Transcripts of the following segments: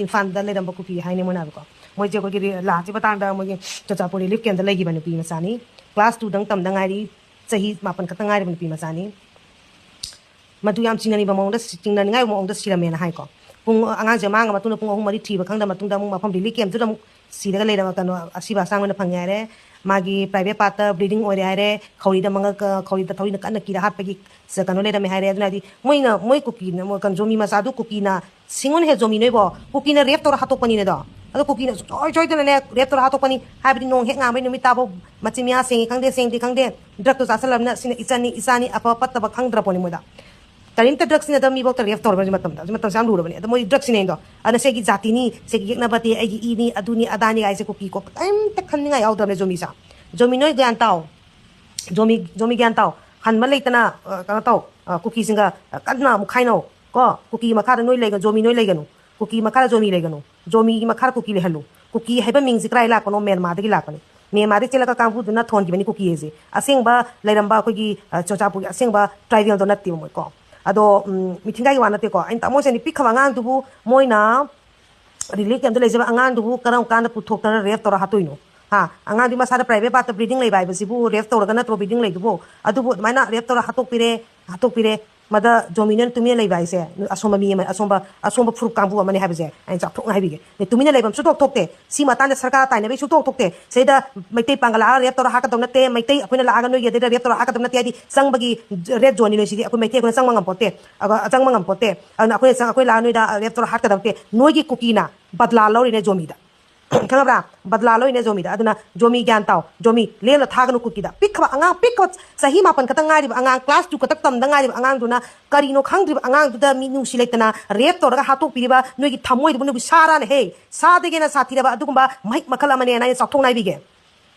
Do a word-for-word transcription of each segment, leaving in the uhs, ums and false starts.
ꯏꯝꯐꯥꯜꯗ ꯂꯩꯔꯝꯕ ꯀꯨꯀꯤ ꯍꯥꯏꯅꯤ ꯃꯣꯏꯅ ꯍꯥꯏꯕꯀꯣ꯫ ꯃꯣꯏꯁꯦ ꯑꯩꯈꯣꯏꯒꯤ ꯔꯤ-, ꯂꯥꯁꯀꯤ ꯃꯇꯥꯡꯗ ꯃꯣꯏꯒꯤ ꯆꯨꯔꯆꯥꯟꯄꯨꯔ ꯔꯤꯂꯤꯐ ꯀꯦꯝꯗ ꯂꯩꯈꯤꯕ ꯅꯨꯄꯤ ꯃꯆꯥꯅꯤ꯫ ꯀ꯭ꯂꯥꯁ ꯇꯨꯗꯪ ꯇꯝꯗ ꯉꯥꯏꯔꯤ, ꯆꯍꯤ ꯃꯥꯄꯟ ꯈꯛꯇ ꯉꯥꯏꯔꯤꯕ ꯅꯨꯄꯤ ꯃꯆꯥꯅꯤ꯫ ꯃꯗꯨ ꯌꯥꯝ ꯆꯤꯡꯅꯅꯤꯡꯕ ꯃꯑꯣꯡꯗ, ꯆꯤꯡꯅꯅꯤꯡꯉꯥꯏ ꯃꯑꯣꯡꯗ ꯁꯤꯔꯝꯃꯦꯅ ꯍꯥꯏꯀꯣ꯫ ꯄꯨꯡ, ꯑꯉꯥꯡꯁꯦ ꯃꯥꯡꯉ ꯃꯇꯨꯡꯗ ꯄꯨꯡ ꯑꯍꯨꯝ ꯃꯔꯤ ꯊꯤꯕ ꯈꯪꯗ ꯃꯇꯨꯡꯗ ꯑꯃꯨꯛ ꯃꯐꯝ ꯔꯤꯂꯤꯐ ꯀꯦꯝꯗꯨꯗ ꯑꯃꯨꯛ ꯁꯤꯔꯒ ꯂꯩꯔꯝꯃ, ꯀꯩꯅꯣ, ꯑꯁꯤꯕ ꯑꯁꯥꯡꯕꯅ ꯐꯪꯉꯦ ꯍꯥꯏꯔꯦ꯫ ꯃꯥꯒꯤ ꯄ꯭ꯔꯥꯏꯚꯦꯠ ꯄꯥꯔꯠꯇ ꯕ꯭ꯂꯤꯗꯤꯡ ꯑꯣꯏꯔꯦ ꯍꯥꯏꯔꯦ꯫ ꯈꯧꯔꯤꯗ ꯃꯉꯛ, ꯈꯧꯔꯤꯗ ꯊꯧꯔꯤꯅ ꯀꯟꯅ ꯀꯤꯔ ꯍꯥꯠꯄꯒꯤ ꯁ-, ꯀꯩꯅꯣ ꯂꯩꯔꯝꯃꯦ ꯍꯥꯏꯔꯦ꯫ ꯑꯗꯨꯅ ꯍꯥꯏꯗꯤ ꯃꯣꯏꯅ, ꯃꯣꯏ ꯀꯨꯀꯤꯅ, ꯃꯣꯏ ꯀꯩꯅꯣ, ꯖꯣꯃꯤ ꯃꯆꯥꯗꯨ ꯀꯨꯀꯤꯅ ꯁꯤꯡꯉꯨꯅ ꯍꯦ ꯖꯣꯃꯤ ꯅꯣꯏꯕꯣ꯫ ꯀꯨꯀꯤꯅ ꯔꯦꯞ ꯇꯧꯔ ꯍꯥꯠꯇꯣꯛꯄꯅꯤꯅꯦ ꯑꯗꯣ꯫ ꯑꯗꯣ ꯀꯨꯀꯤꯅ ꯁꯨꯡꯁꯣꯏ ꯁꯣꯏꯗꯅꯅꯦ ꯔꯦꯞ ꯇꯧꯔ ꯍꯥꯠꯇꯣꯛꯄꯅꯤ꯫ ꯍꯥꯏꯕꯗꯤ ꯅꯣꯡ ꯍꯦꯛ ꯉꯥꯟꯕꯩ ꯅꯨꯃꯤꯠ ꯇꯥꯕꯧ ꯃꯆꯤꯟ ꯃꯌꯥ ꯁꯦꯡꯉꯤ ꯈꯪꯗꯦ, ꯁꯦꯡꯗꯦ ꯈꯪꯗꯦ, ꯗ꯭ꯔꯛꯇꯣ ꯆꯥꯁꯜꯂꯕꯅꯤꯅ ꯁꯤꯅ ꯏꯆꯟꯅꯤ, ꯏꯆꯥꯅꯤ, ꯑꯐꯕ ꯐꯠꯇꯕ ꯈꯪꯗ꯭ꯔ ꯄꯣꯠꯅꯤ ꯃꯣꯏꯗ꯫ ꯀꯔꯤꯝꯇ ꯗ꯭ꯔꯛ ꯁꯤꯖꯤꯟꯅꯗꯕ ꯃꯤꯐꯥꯎꯗ ꯔꯦꯞ ꯇꯧꯔꯕ ꯍꯧꯖꯤꯛ ꯃꯇꯝꯗ꯫ ꯍꯧꯖꯤꯛ ꯃꯇꯝꯁꯦ ꯌꯥꯝ ꯂꯨꯔꯕꯅꯦ꯫ ꯑꯗ ꯃꯣꯏ ꯗ꯭ꯔꯛ ꯁꯤꯖꯤꯟꯅꯩꯗꯣ꯫ ꯑꯗꯨꯅ ꯁꯤꯒꯤ ꯖꯥꯇꯤꯅꯤ, ꯁꯤꯒꯤ ꯌꯦꯛꯅꯕꯗꯤ, ꯑꯩꯒꯤ ꯏꯅꯤ, ꯑꯗꯨꯅꯤ, ꯑꯗꯥꯅꯤ ꯍꯥꯏꯁꯦ ꯀꯨꯀꯤ ꯀꯣ ꯀꯔꯤꯝꯇ ꯈꯟꯅꯤꯡꯉꯥꯏ ꯌꯥꯎꯗ꯭ꯔꯕꯅꯦ ꯖꯣꯃꯤꯁꯦ꯫ ꯖꯣꯃꯤ ꯅꯣꯏ ꯒ꯭ꯌꯥꯟ ꯇꯥꯎ꯫ ꯖꯣꯃꯤ, ꯖꯣꯃꯤ ꯒ꯭ꯌꯥꯟ ꯇꯥꯎ꯫ ꯍꯟꯕ ꯂꯩꯇꯅ, ꯑ, ꯀꯩꯅꯣ ꯇꯧ꯫ ꯑ, ꯀꯨꯀꯤꯁꯤꯡꯒ, ꯑ, ꯀꯟꯅ ꯑꯃꯨꯛ ꯈꯥꯏꯅꯧ꯫ ꯀꯣ, ꯀꯨꯀꯤ ꯃꯈꯥꯗ ꯅꯣꯏ ꯂꯩꯒ-, ꯖꯣꯃꯤ ꯅꯣꯏ ꯂꯩꯒꯅꯨ꯫ ꯀꯨꯀꯤ ꯃꯈꯥꯗ ꯖꯣꯃꯤ ꯂꯩꯒꯅꯨ꯫ ꯖꯣꯃꯤꯒꯤ ꯃꯈꯥꯗ ꯀꯨꯀꯤ ꯂꯩꯍꯜꯂꯨ꯫ ꯀꯨꯀꯤ ꯍꯥꯏꯕ ꯃꯤꯡꯁꯤ ꯀꯗꯥꯏ ꯂꯥꯛꯄꯅꯣ? ꯃ꯭ꯌꯥꯟꯃꯥꯔꯗꯒꯤ ꯂꯥꯛꯄꯅꯤ꯫ ꯃ꯭ꯌꯥꯟꯃꯥꯔꯗꯒꯤ ꯆꯦꯜꯂꯛꯄ ꯀꯥꯡꯕꯨꯗꯨꯅ ꯊꯣꯟꯈꯤꯕꯅꯤ ꯀꯨꯀꯤ ꯍꯥꯏꯁꯦ꯫ ꯑꯁꯦꯡꯕ ꯂꯩꯔꯝꯕ ꯑꯩꯈꯣꯏꯒꯤ, ꯑ, ꯆꯨꯔꯆꯥꯟꯄꯨꯔꯒꯤ ꯑꯁꯦꯡꯕ ꯇ꯭ꯔꯥꯏꯕꯦꯜꯗꯣ ꯅꯠꯇꯦꯕ ꯃꯣꯏ ꯀꯣ꯫ ꯑꯗꯣ, ꯎꯝ, ꯃꯤꯊꯤꯡꯒꯥꯏꯒꯤ ꯋꯥ ꯅꯠꯇꯦꯀꯣ꯫ ꯑꯩꯅ ꯇꯥꯃꯣꯁꯦ ꯄꯤꯛꯈ꯭ꯔꯕ ꯑꯉꯥꯡꯗꯨꯕꯨ ꯃꯣꯏꯅ ꯔꯤꯂꯤꯐ ꯀꯦꯝꯞꯇ ꯂꯩꯖꯕ ꯑꯉꯥꯡꯗꯨꯕꯨ ꯀꯔꯝ ꯀꯥꯟꯗ ꯄꯨꯊꯣꯛꯇꯅ ꯔꯦꯞ ꯇꯧꯔ ꯍꯥꯠꯇꯣꯏꯅꯣ? ꯍꯥ? ꯑꯉꯥꯡꯗꯨ ꯃꯁꯥꯗ ꯄ꯭ꯔꯥꯏꯚꯦꯠ ꯄꯥꯔꯠꯇ ꯕ꯭ꯂꯤꯗꯤꯡ ꯂꯩꯕ ꯍꯥꯏꯕꯁꯤꯕꯨ ꯔꯦꯞ ꯇꯧꯔꯒ ꯅꯠꯇ꯭ꯔꯣ ꯕ꯭ꯂꯤꯗꯤꯡ ꯂꯩꯗꯨꯕꯨ? ꯑꯗꯨꯕꯨ ꯑꯗꯨꯃꯥꯏꯅ ꯔꯦꯞ ꯇꯧꯔ ꯍꯥꯠꯇꯣꯛꯄꯤꯔꯦ, ꯍꯥꯠꯇꯣꯛꯄꯤꯔꯦ꯫ ꯃꯗ ꯖꯣꯃꯤꯅ ꯇꯨꯃꯤꯟꯅ ꯂꯩꯕ ꯍꯥꯏꯁꯦ ꯑꯁꯣꯝꯕ ꯃꯤ ꯑꯃ, ꯑꯁꯣꯝꯕ, ꯑꯁꯣꯝꯕ ꯐꯨꯔꯨꯞ ꯀꯥꯡꯕꯨ ꯑꯃꯅꯤ ꯍꯥꯏꯕꯁꯦ ꯑꯩꯅ ꯆꯥꯎꯊꯣꯛꯅ ꯍꯥꯏꯕꯤꯒꯦ꯫ ꯅꯣꯏ ꯇꯨꯃꯤꯟꯅ ꯂꯩꯕ ꯑꯃ ꯁꯨꯡꯊꯣꯛ ꯊꯣꯛꯇꯦ꯫ ꯁꯤ ꯃꯇꯥꯡꯗ ꯁꯔꯀꯥꯔ ꯇꯥꯏꯅꯕꯩ ꯁꯨꯡꯊꯣꯛ ꯊꯣꯛꯇꯦ꯫ ꯁꯤꯗ ꯃꯩꯇꯩ ꯄꯥꯡꯒꯜ ꯂꯥꯛꯑꯒ ꯔꯦꯞ ꯇꯧꯔ ꯍꯥꯠꯀꯗꯧ ꯅꯠꯇꯦ, ꯃꯩꯇꯩ ꯑꯩꯈꯣꯏꯅ ꯂꯥꯛꯑꯒ ꯅꯣꯏꯒꯤ ꯑꯗꯩꯗ ꯔꯦꯞ ꯇꯧꯔ ꯍꯥꯠꯀꯗꯧ ꯅꯠꯇꯦ ꯍꯥꯏꯗꯤ ꯆꯪꯕꯒꯤ ꯔꯦꯠ ꯖꯣꯟꯅꯤ ꯅꯣꯏ ꯁꯤꯗꯤ꯫ ꯑꯩꯈꯣꯏ ꯃꯩꯇꯩ ꯑꯩꯈꯣꯏꯅ ꯆꯪꯕ ꯉꯝꯄꯣꯠꯇꯦ꯫ ꯑꯗꯣ ꯆꯪꯕ ꯉꯝꯄꯣꯠꯇꯦ꯫ ꯑꯗꯨꯅ ꯑꯩꯈꯣꯏꯅ ꯆꯪ-, ꯑꯩꯈꯣꯏ ꯂꯥꯛꯑ ꯅꯣꯏꯗ ꯔꯦꯞ ꯇꯧꯔ ꯍꯥꯠꯀꯗꯧ ꯅꯠꯇꯦ꯫ ꯅꯣꯏꯒꯤ ꯀꯨꯀꯤꯅ ꯕꯗꯂꯥ ꯂꯧꯔꯤꯅꯦ ꯖꯣꯃꯤꯗ꯫ ꯈꯪꯉꯕ꯭ꯔꯥ? ꯕꯗꯂꯥ ꯂꯧꯔꯤꯅꯦ ꯖꯣꯃꯤꯗ꯫ ꯑꯗꯨꯅ ꯖꯣꯃꯤ ꯒ꯭ꯌꯥꯟ ꯇꯥꯎ꯫ ꯖꯣꯃꯤ ꯂꯦꯝꯅ ꯊꯥꯒꯅꯨ ꯀꯨꯀꯤꯗ꯫ ꯄꯤꯛꯈ꯭ꯔꯕ ꯑꯉꯥꯡ, ꯄꯤꯛꯈ꯭ꯔꯕ ꯆꯍꯤ ꯃꯥꯄꯟ ꯈꯛꯇ ꯉꯥꯏꯔꯤꯕ ꯑꯉꯥꯡ, ꯀ꯭ꯂꯥꯁ ꯇꯨ ꯈꯛꯇ ꯇꯝꯗ ꯉꯥꯏꯔꯤꯕ ꯑꯉꯥꯡꯗꯨꯅ ꯀꯔꯤꯅꯣ ꯈꯪꯗ꯭ꯔꯤꯕ ꯑꯉꯥꯡꯗꯨꯗ ꯃꯤꯅꯨꯡꯁꯤ ꯂꯩꯇꯅ ꯔꯦꯞ ꯇꯧꯔꯒ ꯍꯥꯠꯇꯣꯛꯄꯤꯔꯤꯕ ꯅꯣꯏꯒꯤ ꯊꯃꯣꯏꯗꯨꯕꯨ ꯅꯣꯏꯒꯤ ꯁꯥꯔꯥꯅ ꯍꯦ, ꯁꯥꯗꯒꯤ ꯍꯦꯟꯅ ꯁꯥꯊꯤꯔꯕ ꯑꯗꯨꯒꯨꯝꯕ ꯃꯍꯤꯛ ꯃꯈꯜ ꯑꯃꯅꯦꯅ ꯑꯩꯅ ꯆꯥꯎꯊꯣꯛꯅ ꯍꯥꯏꯕꯤꯒꯦ꯫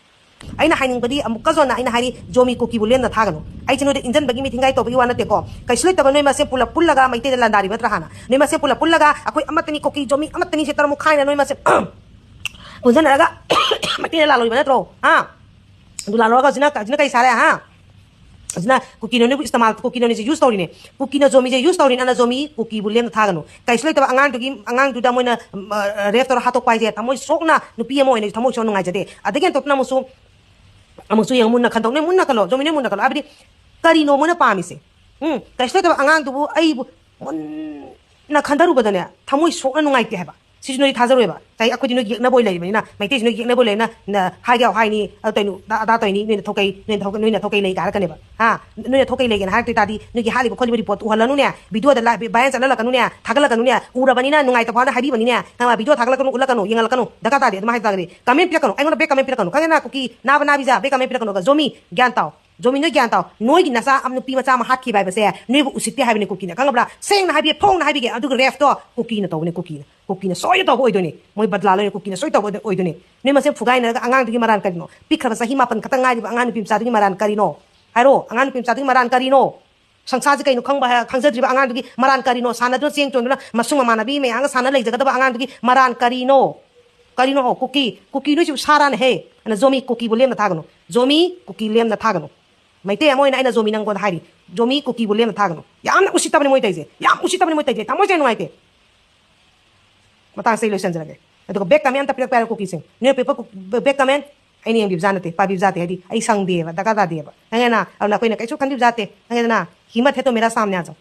ꯑꯩꯅ ꯍꯥꯏꯅꯤꯡꯕꯗꯤ ꯑꯃꯨꯛꯀꯁꯨ ꯍꯟꯅ ꯑꯩꯅ ꯍꯥꯏꯔꯤ, ꯖꯣꯃꯤ ꯀꯨꯀꯤꯕꯨ ꯂꯦꯝꯅ ꯊꯥꯒꯅꯨ꯫ ꯑꯩꯁꯦ ꯅꯣꯏꯗ ꯏꯟꯖꯟꯕꯒꯤ ꯃꯤꯊꯤꯡꯒꯥꯏ ꯇꯧꯕꯒꯤ ꯋꯥ ꯅꯠꯇꯦꯀꯣ꯫ ꯀꯩꯁꯨ ꯂꯩꯇꯕ ꯅꯣꯏ ꯃꯁꯦꯟ ꯄꯨꯂꯞ ꯄꯨꯜꯂꯒ ꯃꯩꯇꯩꯗ ꯂꯥꯟꯗꯥꯔꯤꯕ ꯅꯠꯇ꯭ꯔꯥ ꯍꯥꯟꯅ? ꯅꯣꯏ ꯃꯁꯦꯟ ꯄꯨꯂꯞ ꯄꯨꯜꯂꯒ ꯑꯩꯈꯣꯏ ꯑꯃꯠꯇꯅꯤ, ꯀꯨꯀꯤ ꯖꯣꯃꯤ ꯑꯃꯠꯇꯅꯤ ꯁꯦ ꯇꯔꯥꯃꯨꯛ ꯈꯥꯏꯅ ꯅꯣꯏ ꯃꯁꯦꯟ ꯄꯨꯟꯁꯤꯟꯅꯔꯒ ꯃꯩꯇꯩꯗ ꯂꯥꯜꯂꯣꯏꯕ ꯅꯠꯇ꯭ꯔꯣ? ꯍꯥ? ꯑꯗꯨ ꯂꯥꯜꯂꯨꯔꯒ ꯍꯧꯖꯤꯛꯅ, ꯍꯧꯖꯤꯛꯅ ꯀꯩ ꯁꯥꯔꯦ? ꯍꯥ? ꯑꯗꯨꯅ ꯀꯨꯀꯤꯅ ꯅꯣꯏꯕꯨ ꯏꯁꯇꯃꯥꯜ, ꯀꯨꯀꯤꯅ ꯅꯣꯏꯁꯦ ꯌꯨꯁ ꯇꯧꯔꯤꯅꯦ, ꯀꯨꯀꯤꯅ ꯖꯣꯃꯤꯁꯦ ꯌꯨꯁ ꯇꯧꯔꯤꯅꯦ꯫ ꯑꯗꯨꯅ ꯖꯣꯃꯤ ꯀꯨꯀꯤꯕꯨ ꯂꯦꯝꯅ ꯊꯥꯒꯅꯨ꯫ ꯀꯩꯁꯨ ꯂꯩꯇꯕ ꯑꯉꯥꯡꯗꯨꯒꯤ, ꯑꯉꯥꯡꯗꯨꯗ ꯃꯣꯏꯅ ꯔꯦꯞ ꯇꯧꯔ ꯍꯥꯠꯇꯣꯛꯄ ꯍꯥꯏꯁꯦ ꯊꯃꯣꯏ ꯁꯣꯛꯅ ꯅꯨꯄꯤ ꯑꯃ ꯑꯣꯏꯅ ꯊꯃꯣꯏ ꯁꯣꯛꯅ ꯅꯨꯡꯉꯥꯏꯖꯗꯦ꯫ ꯑꯗꯒꯤ ꯍꯦꯟꯗꯣꯛꯇꯅ ꯑꯃꯨꯛꯁꯨ, ꯑꯃꯨꯛꯁꯨ ꯌꯦꯡꯉꯨ, ꯃꯨꯟꯅ ꯈꯟꯗꯣꯛꯅꯦ, ꯃꯨꯟꯅ ꯈꯜꯂꯣ, ꯖꯣꯃꯤꯅꯦ, ꯃꯨꯟꯅ ꯈꯜꯂꯣ꯫ ꯍꯥꯏꯕꯗꯤ ꯀꯔꯤꯅꯣ ꯃꯣꯏꯅ ꯄꯥꯝꯃꯤꯁꯦ? ꯎꯝ, ꯀꯩꯁꯨ ꯂꯩꯇꯕ ꯑꯉꯥꯡꯗꯨꯕꯨ ꯑꯩꯕꯨ ꯃꯨꯟꯅ ꯈꯟꯊꯔꯨꯕꯗꯅꯦ ꯊꯃꯣꯏ ꯁꯣꯛꯅ ꯅꯨꯡꯉꯥꯏꯇꯦ ꯍꯥꯏꯕ꯫ ꯁꯤꯁꯨ ꯅꯣꯏ ꯊꯥꯖꯔꯣꯏꯕ꯫ ꯀꯩ, ꯑꯩꯈꯣꯏꯗꯤ ꯅꯣꯏ ꯌꯦꯛꯅꯕ ꯑꯣꯏ ꯂꯩꯔꯤꯕꯅꯤꯅ, ꯃꯩꯇꯩꯁꯤ ꯅꯣꯏ ꯌꯦꯛꯅꯕ ꯑꯣꯏ ꯂꯩꯔꯤꯕꯅꯤꯅ, ꯅ-, ꯍꯥꯏꯒꯦ ꯍꯥꯏꯅꯤ, ꯑꯗꯨ ꯇꯧꯅꯨ, ꯑꯗꯥ, ꯑꯗꯥ ꯇꯧꯅꯤ, ꯅꯣꯏꯅ ꯊꯧꯀꯩ, ꯅꯣꯏꯅ ꯊꯧ-, ꯅꯣꯏꯅ ꯊꯧꯀꯩ ꯂꯩꯒ ꯍꯥꯏꯔꯛꯀꯅꯦꯕ꯫ ꯍꯥ? ꯅꯣꯏꯅ ꯊꯧꯀꯩ ꯂꯩꯒꯦꯅ ꯍꯥꯏꯔꯛꯇꯣꯏ ꯇꯥꯔꯗꯤ, ꯅꯣꯏꯒꯤ ꯍꯥꯠꯂꯤꯕ ꯈꯣꯠꯂꯤꯕ ꯔꯤꯄꯣꯔꯠ ꯎꯍꯜꯂꯅꯨꯅꯦ, ꯚꯤꯗꯤꯑꯣꯗ ꯂꯥꯏ-, ꯚꯥꯏꯔꯦꯜ ꯆꯠꯍꯜꯂꯛꯀꯅꯨꯅꯦ, ꯊꯥꯒꯠꯂꯛꯀꯅꯨꯅꯦ, ꯎꯔꯕꯅꯤꯅ ꯅꯨꯡꯉꯥꯏꯇꯕ ꯐꯥꯎꯅ ꯍꯥꯏꯕꯤꯕꯅꯤꯅꯦ, ꯅꯪ ꯚꯤꯗꯤꯑꯣ ꯊꯥꯒꯠꯂꯛꯀꯅꯨ, ꯎꯠꯂꯛꯀꯅꯨ, ꯌꯦꯡꯍꯜꯂꯛꯀꯅꯨ, ꯗꯔꯀꯥꯔ ꯇꯥꯗꯦ ꯑꯗꯨꯃꯥꯏꯅ ꯇꯥꯔꯗꯤ꯫ ꯀꯃꯦꯟ ꯄꯤꯔꯛꯀꯅꯨ, ꯑꯩꯉꯣꯟꯗ ꯕꯦꯛ ꯀꯃꯦꯟ ꯄꯤꯔꯛꯀꯅꯨ, ꯈꯪꯉꯦꯅ? ꯀꯨꯀꯤ ꯅꯥꯕ ꯅꯥꯕꯤꯖꯥ, ꯕꯦꯛ ꯀꯃꯦꯟ ꯄꯤꯔꯛꯀꯅꯨ꯫ ꯖꯣꯃꯤ, ꯒ꯭ꯌꯥꯟ ꯇꯥꯎ꯫ ꯖꯣꯃꯤ, ꯅꯣꯏ ꯒ꯭ꯌꯥꯟ ꯇꯥꯎ꯫ ꯅꯣꯏꯒꯤ ꯅꯆꯥ ꯑꯃ, ꯅꯨꯄꯤ ꯃꯆꯥ ꯑꯃ ꯍꯥꯠꯈꯤꯕ ꯍꯥꯏꯕꯁꯦ ꯅꯣꯏꯕꯨ ꯎꯁꯤꯠꯇꯦ ꯍꯥꯏꯕꯅꯤ ꯀꯨꯀꯤꯅ, ꯈꯪꯉꯕ꯭ꯔꯥ? ꯁꯦꯡꯅ ꯍꯥꯏꯕꯤꯒꯦ, ꯐꯣꯡꯅ ꯍꯥꯏꯕꯤꯒꯦ, ꯑꯗꯨꯒ ꯔꯦꯞꯇꯣ ꯀꯨꯀꯤꯅ ꯇꯧꯕꯅꯦ, ꯀꯨꯀꯤꯅ꯫ ꯀꯨꯀꯤꯅ ꯁꯣꯏꯗ ꯇꯧꯕ ꯑꯣꯏꯗꯣꯏꯅꯦ꯫ ꯃꯣꯏ ꯕꯗꯂꯥ ꯂꯣꯏꯅ ꯀꯨꯀꯤꯅ ꯁꯣꯏ ꯇꯧꯕ ꯑꯣꯏꯗꯣꯏꯅꯦ꯫ ꯅꯣꯏ ꯃꯁꯦꯟ ꯐꯨꯒꯥꯏꯅꯔꯒ ꯑꯉꯥꯡꯗꯨꯒꯤ ꯃꯔꯥꯟ ꯀꯔꯤꯅꯣ? ꯄꯤꯛꯈ꯭ꯔꯕ ꯆꯍꯤ ꯃꯥꯄꯟ ꯈꯛꯇ ꯉꯥꯏꯔꯤꯕ ꯑꯉꯥꯡ ꯅꯨꯄꯤ ꯃꯆꯥꯗꯨꯒꯤ ꯃꯔꯥꯟ ꯀꯔꯤꯅꯣ? ꯍꯥꯏꯔꯣ, ꯑꯉꯥꯡ ꯅꯨꯄꯤ ꯃꯆꯥꯗꯨꯒꯤ ꯃꯔꯥꯟ ꯀꯔꯤꯅꯣ? ꯁꯪꯁꯥꯔꯁꯦ ꯀꯩꯅꯣ ꯈꯪꯕ ꯍꯥ-, ꯈꯪꯖꯗ꯭ꯔꯤꯕ ꯑꯉꯥꯡꯗꯨꯒꯤ ꯃꯔꯥꯟ ꯀꯔꯤꯅꯣ? ꯁꯥꯟꯅꯗꯨꯅ ꯆꯦꯡ ꯆꯣꯡꯗꯨꯅ ꯃꯁꯨꯡ ꯃꯃꯥꯟꯅꯕꯤ ꯃꯌꯥꯝꯒ ꯁꯥꯟꯅ ꯂꯩꯖꯒꯗꯕ ꯑꯉꯥꯡꯗꯨꯒꯤ ꯃꯔꯥꯟ ꯀꯔꯤꯅꯣ? ꯀꯔꯤꯅꯣ? ꯀꯨꯀꯤ, ꯀꯨꯀꯤ ꯅꯣꯏꯁꯤꯕꯨ ꯁꯥꯔꯥꯅꯦ ꯍꯦ꯫ ꯑꯗꯨꯅ ꯖꯣꯃꯤ ꯀꯨꯀꯤꯕꯨ ꯂꯦꯝꯅ ꯊꯥꯒꯅꯨ꯫ ꯖꯣꯃꯤ ꯀꯨꯀꯤ ꯂꯦꯝꯅ ꯊꯥꯒꯅꯨ꯫ ꯃꯩꯇꯩ ꯑꯃ ꯑꯣꯏꯅ ꯑꯩꯅ ꯖꯣꯃꯤ ꯅꯪꯉꯣꯟꯗ ꯍꯥꯏꯔꯤ, ꯖꯣꯃꯤ ꯀꯨꯀꯤꯕꯨ ꯂꯦꯝꯅ ꯊꯥꯒꯅꯨ꯫ ꯌꯥꯝꯅ ꯎꯁꯤꯠꯇꯕꯅꯤ ꯃꯣꯏ ꯇꯧꯔꯤꯁꯦ, ꯌꯥꯝ ꯎꯁꯤꯠꯇꯕꯅꯤ ꯃꯣꯏ ꯇꯧꯔꯤꯁꯦ, ꯊꯃꯣꯏꯁꯦ ꯌꯥꯝ ꯅꯨꯡꯉꯥꯏꯇꯦ꯫ ꯃꯇꯥꯡꯁꯦ ꯑꯩ ꯂꯣꯏꯁꯤꯟꯖꯔꯒꯦ꯫ ꯑꯗꯨꯒ ꯕꯦꯛ ꯀꯃꯦꯟ ꯑꯝꯇ ꯄꯤꯔꯛꯄ ꯌꯥꯔꯣꯏ ꯀꯨꯀꯤꯁꯤꯡ꯫ ꯅ꯭ꯌꯨꯁꯄꯦꯄꯔ ꯀꯨ-, ꯕꯦꯛ ꯀꯃꯦꯟ ꯑꯩꯅ ꯌꯦꯡꯕꯤꯕꯖꯥꯠ ꯅꯠꯇꯦ, ꯄꯥꯕꯤꯕꯖꯥꯠ ꯅꯠꯇꯦ, ꯍꯥꯏꯗꯤ ꯑꯩ ꯁꯪꯗꯦꯕ, ꯗꯔꯀꯥꯔ ꯇꯥꯗꯦꯕ꯫ ꯈꯪꯉꯦꯅ? ꯑꯗꯨꯅ ꯑꯩꯈꯣꯏꯅ ꯀꯩꯁꯨ ꯈꯟꯕꯤꯕꯖꯥꯠ ꯅꯠꯇꯦ꯫ ꯈꯪꯉꯦꯗꯅ? ꯍꯤꯃꯠ ꯍꯦ ꯇꯣ ꯃꯦꯔꯥ ꯁꯥꯝꯅꯦ ꯑꯥ ꯖꯥꯎ꯫